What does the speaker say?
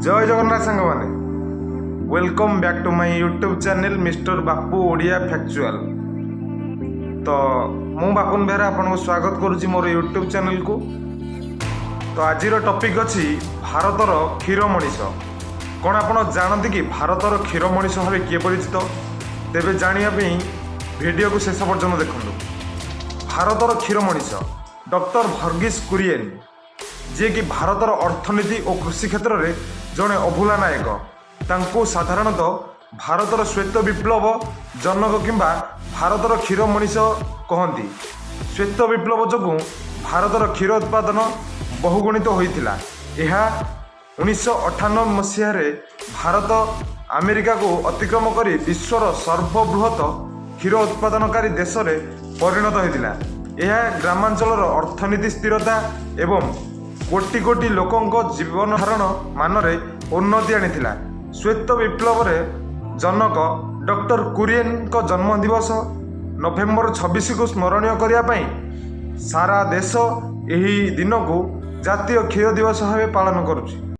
ଜୟ ଜଗନ୍ନାଥ ସାଙ୍ଗମାନେ, welcome back to my YouTube channel Mister Bapu Odia Factual। ତ ମୁଁ ବାପୁନ ବେହେରା ଆପଣଙ୍କୁ ସ୍ୱାଗତ କରୁଛି ମୋର ୟୁଟ୍ୟୁବ୍ ଚ୍ୟାନେଲକୁ। ତ ଆଜିର ଟପିକ୍ ଅଛି ଭାରତର କ୍ଷୀର ମଣିଷ। କ'ଣ ଆପଣ ଜାଣନ୍ତି କି ଭାରତର କ୍ଷୀର ମଣିଷ ଭାବେ କିଏ ପରିଚିତ? ତେବେ ଜାଣିବା ପାଇଁ ଭିଡ଼ିଓକୁ ଶେଷ ପର୍ଯ୍ୟନ୍ତ ଦେଖନ୍ତୁ। ଭାରତର କ୍ଷୀର ମଣିଷ ଡକ୍ଟର ଭର୍ଗିସ୍ କୁରିଏନ୍, ଯିଏକି ଭାରତର ଅର୍ଥନୀତି ଓ କୃଷି କ୍ଷେତ୍ରରେ ଜଣେ ଅଭୁଲା ନାୟକ। ତାଙ୍କୁ ସାଧାରଣତଃ ଭାରତର ଶ୍ୱେତ ବିପ୍ଳବ ଜନକ କିମ୍ବା ଭାରତର କ୍ଷୀର ମଣିଷ କହନ୍ତି। ଶ୍ୱେତ ବିପ୍ଳବ ଯୋଗୁଁ ଭାରତର କ୍ଷୀର ଉତ୍ପାଦନ ବହୁଗୁଣିତ ହୋଇଥିଲା। ଏହା 1998 ମସିହାରେ ଭାରତ ଆମେରିକାକୁ ଅତିକ୍ରମ କରି ବିଶ୍ୱର ସର୍ବବୃହତ କ୍ଷୀର ଉତ୍ପାଦନକାରୀ ଦେଶରେ ପରିଣତ ହୋଇଥିଲା। ଏହା ଗ୍ରାମାଞ୍ଚଳର ଅର୍ଥନୀତି ସ୍ଥିରତା ଏବଂ କୋଟି କୋଟି ଲୋକଙ୍କ ଜୀବନ ଧାରଣ ମାନରେ ଉନ୍ନତି ଆଣିଥିଲା। ଶ୍ୱେତ ବିପ୍ଳବରେ ଜନକ ଡକ୍ଟର କୁରିଏନ୍ଙ୍କ ଜନ୍ମ ଦିବସ ନଭେମ୍ବର 26କୁ ସ୍ମରଣୀୟ କରିବା ପାଇଁ ସାରା ଦେଶ ଏହି ଦିନକୁ ଜାତୀୟ କ୍ଷୀର ଦିବସ ଭାବେ ପାଳନ କରୁଛି।